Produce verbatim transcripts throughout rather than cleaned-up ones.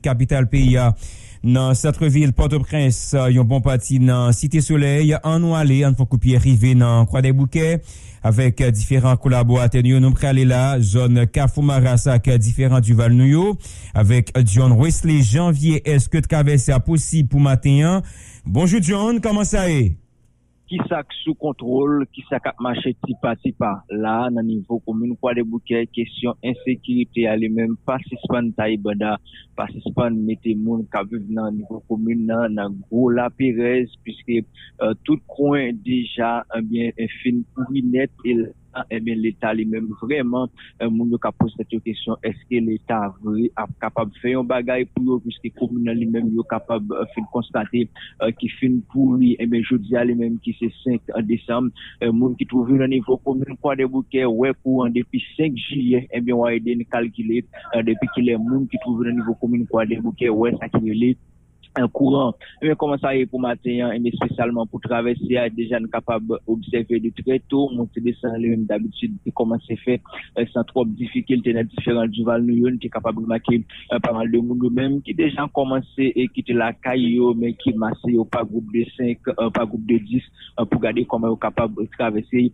kapital peyi a, nan sant vil Pòtoprens, yon bon pati nan Site Solèy. Ann nou ale, ann fè kout pye rive nan Kwadèboukè avèk diferan kolaboratè nou yo. Nou prale la, zòn Kafou Marasa ak diferan Dival nou yo, avèk John Wesley Janvier. Èske travèse a posib pou maten an? Bonjou John, kòman sa ye? Kisa k sou kontwòl, kisa k ap mache ti pa ti pa la a nan nivo komin Kwadèboukè? Kesyon ensekirite a li menm pa sispann taye banda, pa sispann mete moun k ap viv nan nivo komin nan nan gwo laperèz, piske tout kwen deja, ebyen, fin pouri nèt. E la, ebyen, Leta li menm vrèman, moun yo ka poze tèt yo kesyon, èske Leta vre ap kapab fè yon bagay pou yo, piske komin nan li menm yo kapab fin konstate ki fin pouri, ebyen, jodi a li menm ki se senk desanm, moun ki twouve nan nivo komin Kwadèboukè wè kouran depi senk jiyè. Ebyen, w a ede n kalkile depi kilè moun ki twouve nan nivo komin Kwadèboukè wè sa ki rele kouran. Ebyen, kòman sa ye pou maten an? Ebyen, espesyalman pou travèse a, deja n kapab obsève de trè to, monte desann li menm dabitid te kòmanse fèt san twòp difikilte nan diferan Dival nou yo. N te kapab remake pa mal de moun yo menm ki deja kòmanse e kite lakay yo, men ki mase yo pa gwoup de senk, pa gwoup de dis, pou gade kòman yo kapab travèse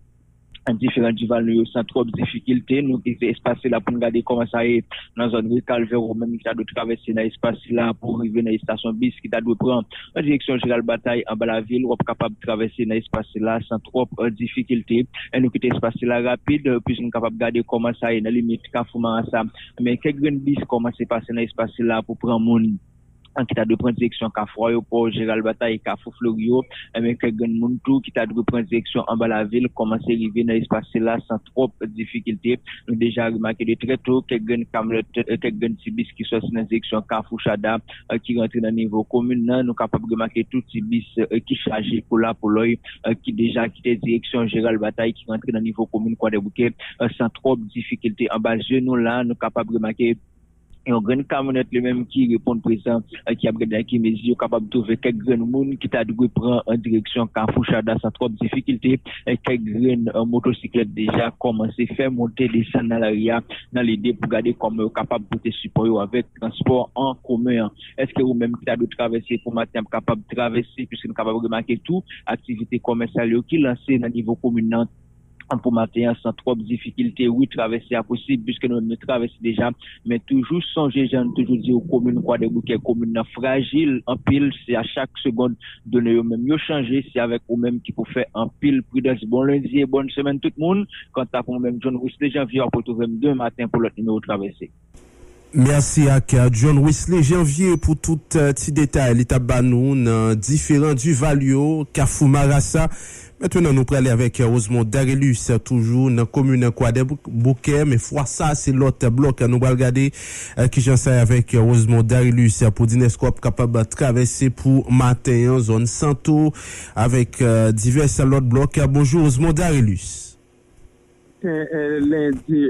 diferan Dival nou yo san twòp difikilte. Nou kite espas la pou n gade kòman sa ye nan zòn ri Kalvè, ou menm ki ta dwe travèse nan espas la pou rive nan estasyon bis ki ta dwe pran an direksyon Jeral Batay anba lavil, w ap kapab travèse nan espas la san twòp difikilte. E nou kite espas la rapid, piske n kapab gade kòman sa ye nan limit Kafou Marasa. Men kèk grenn bis kòmanse pase nan espas la pou pran moun ki ta dwe pran direksyon Kafou Ayewopò, Jeral Batay, Kafou Flori yo. Ebyen, kèk grenn moun tou ki ta dwe pran direksyon anba lavil kòmanse rive nan espas la san twòp difikilte. Nou deja remake de trè to kèk grenn kamyonèt, kèk grenn ti bis ki sòti nan direksyon Kafou Chada, ki rantre nan nivo komin nan. Nou kapab remake tou ti bis ki chaje pou lapolòy, ki deja kite direksyon Jeral Batay, ki rantre nan nivo komin Kwadèboukè san twòp difikilte. Anba je nou la, nou kapab remake yon grenn kamyonèt li menm ki reponn prezan, ki ap gade nan ki mezi yo kapab twouve kèk grenn moun ki ta dwe pran an direksyon Kafou Chada san twòp difikilte. Kèk grenn motosiklèt deja kòmanse fè monte desann nan lari a nan lide pou gade kòman yo kapab pote sipò yo avèk transpò an komen an. Èske ou menm ki ta dwe travèse pou maten ap kapab travèse, piske n kapab remake tou aktivite komèsyal yo ki lanse nan nivo komin nan pou maten an san twòp difikilte? Wi, travèse a posib, piske nou menm nou travèse deja. Men toujou sonje, jan n toujou di w, komin Kwadèboukè, komin nan frajil anpil. Se a chak segond done yo menm yo chanje. Se avèk ou menm ki pou fè anpil pridans. Bon lendi e bòn semèn tout moun. Kanta pou mwen menm, John Wesley Janvier, w ap retwouve m demen maten pou lòt nimewo travèse. Mèsi ak John Wesley Janvier pou tout ti detay li t ap ba nou nan diferan Dival yo, Kafou Marasa. Mentnan nou prale avèk Rosemond Darilus, toujou nan komin Kwadèboukè, men fwa sa se lòt blòk. Nou pral gade kijan sa ye avèk Rosemond Darilus pou di n èske w ap kapab travèse pou maten an zòn Santo avèk divès lòt blòk. Bonjou Rosemond Darilus. Maten lendi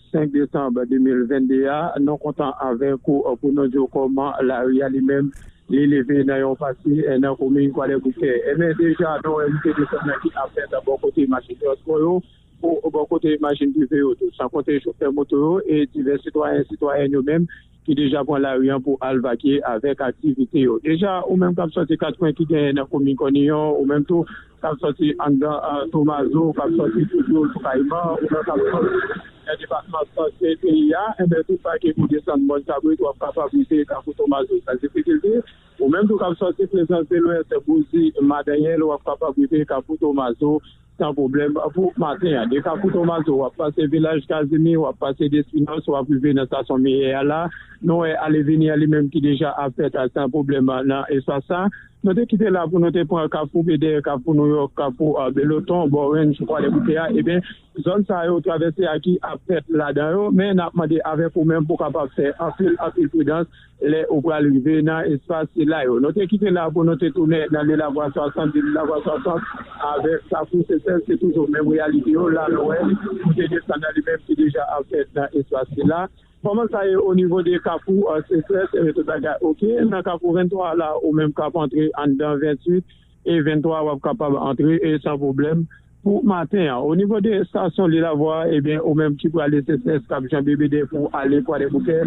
senk desanm de mil venn de a, nou kontan avèk ou pou nou di w kòman lari a li menm li leve nan yon pati nan komin Kwadèboukè. Ebyen deja nou wè moute desann nan ki ap fèt bò kote machin transpò yo, pou bò kote machin prive yo tou, san konte chofè moto yo e divès sitwayen sitwayèn yo menm ki deja pran lari an pou al vakye avèk aktivite yo. Deja, ou menm k ap sòti kat kwen ki genyen nan komin Kòniyon, ou menm tou k ap sòti anndan Tomazo, k ap sòti toujou sou Kayiman, ou menm k ap sòti nan depatman sant peyi a, enben tou sa ki pou desann Mòn Kabrit, w ap kapab rive Kafou Tomazo san difikilte. Ou menm tou k ap sòti Plezans de Lwès, Bouzi, Madanyèl, w ap kapab rive Kafou Tomazo san pwoblèm pou maten an. De Kafou Tomazo, w ap pase Vilaj Kazimi, w ap pase Despinos, w ap rive nan estasyon Meyè a la. Nou wè ale vini an li menm ki deja ap fèt san pwoblèm nan espas sa. Nou te kite la pou nou te pran Kafou Bedè, Kafou Nouyòk, Kafou Beloton, bò Ranch, Kwadèboukè a. Ebyen, zòn sa yo travèse a ki ap fèt ladan yo, men n ap mande avèk ou menm pou w kapab fè anpil, anpil pridans lè ou pral rive nan espas sila yo. Nou te kite la pou nou te tounen nan Lil Avwa swasant, de Lil Avwa swasant avèk Kafou Sesèl, se toujou menm reyalite yo. La nou wè, nou te desann nan li menm ki deja ap fèt nan espas sila. Kòman sa ye o nivo de Kafou Sesèl, se tout bagay oke. Nan Kafou venntwa la, ou menm k ap antre anndan ventuit e venntwa, w ap kapab antre e san pwoblèm. Pou maten an, o nivo de estasyon Lil Avwa, ebyen, ou menm ki prale C C S k ap janbe B D pou ale Kwadèboukè,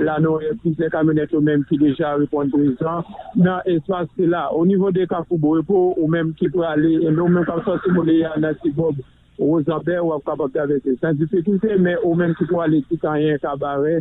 la nou wè plizyè kamyonèt yo menm ki deja reponn prezan nan espas sila. O nivo de Kafou Bon Repo, ou menm ki prale, ebyen, ou menm k ap sòti Moleya nan Ti Bòb, Wozanbè, w ap kapab travèse san difikilte, men ou menm ki prale Tikanyen, Kabarè,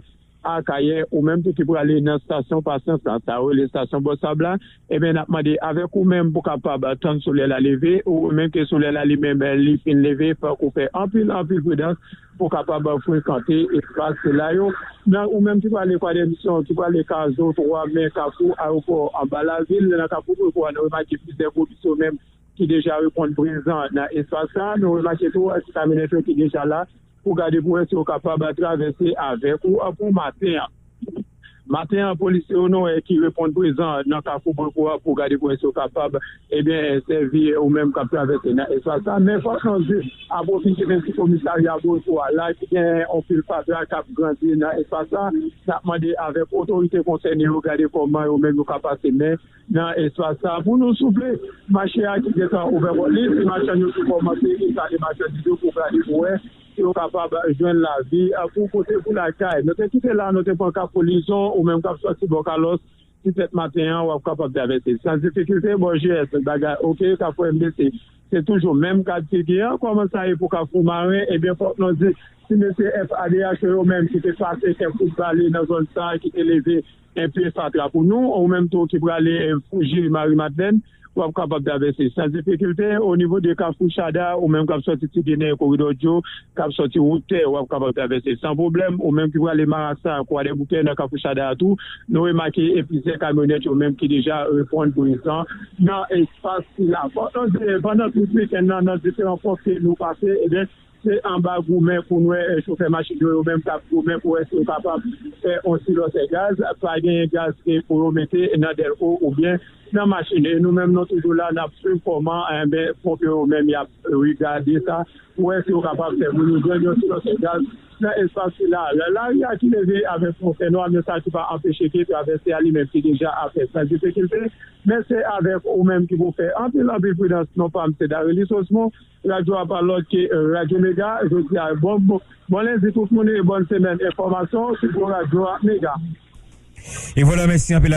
Akayè, ou menm tou ki prale nan estasyon Pasyans la, sa yo rele estasyon Bò Sab la, ebyen, n ap mande avèk ou menm pou kapab tann solèy la leve, ou menm ke solèy la li menm li fin leve, fòk ou fè anpil, anpil pridans pou kapab frekante espas sila yo. Nan ou menm ki prale Kwadèmisyon, ki prale Kazo, Twa Men, Kafou, Ayewopò, anba lavil, nan Kafou Bon Repo a, nou remake plizyè gwo bis yo menm ki deja reponn prezan nan espas sa. Nou remake tou ti kamyonèt yo ki deja la pou gade pou wè si yo kapab travèse avèk ou pou maten an. Maten an, polisye yo nou wè ki reponn prezan nan Kafou Bon Repo a pou gade pou wè si yo kapab, ebyen, sèvi ou menm k ap travèse nan espas sa. Men fòk nou di, apre w fin kite ti komisarya Bon Repo a la, ki gen yon pil fatra k ap grandi nan espas sa, n ap mande avèk otorite konsène yo gade kòman yo menm yo ka pase men nan espas sa. Pou nou souple, mache a ki gentan ouvè pòt li, ti machann yo ki kòmanse enstale machandiz yo pou gade pou wè si yo kapab jwenn lavi pou pote pou lakay. Nou te kite la, nou te pran Kafou Lizon, ou menm k ap sòti bò Kalòs, disèt maten an, w ap kapab travèse san difikilte. Bò G S, bagay oke, Kafou M D C, se toujou menm ka d figi an. Kòman sa ye pou Kafou Maren? Ebyen, fòk nou di, ti mesye F A D H yo menm ki te pase kèk kout bale nan zòn sa, ki te leve enpe fatra pou nou, ou menm tou ki prale, eh, Fouji, Mari Madlèn, w ap kapab travèse san difikilte. O nivo de Kafou Chada, ou menm k ap sòti Ti Ginen, Koridò Djo, k ap sòti wout tè, w ap kapab travèse san pwoblèm. Ou menm ki prale Marasa, Kwadèboukè, nan Kafou Chada a tou, nou remake, eh, plizyè kamyonèt yo menm ki deja reponn prezan nan espas sila. Pandan, pandan tout wikenn nan, nan diferan pòs ke nou pase, ebyen, se anba goumen pou n wè, eh, chofè machin yo, yo menm k ap goumen pou wè si yo kapab fè yon silòsè gaz. Pa genyen gaz ke pou yo mete nan dèlko oubyen nan machin. E nou menm, nou toujou la, n ap swiv kòman, enben, ponpye yo menm, y ap regade sa pou wè si yo kapab fè moun yo jwenn yon silòsè gaz nan espas sila. La, lari a ki leve avèk yon fènwa, men sa ki pa anpeche ke travèse a li menm ki deja ap fè san difikilte. Men se avèk ou menm ki pou fè anpil, anpil pridans. Non pa m se Darely Sosmon, radyo a pa lòt ke Radyo Mega. Jodi a, bon, bon, bon lendi tout moun e bòn semèn enfòmasyon sou gwo radyo a Mega. E vwala, mèsi anpil.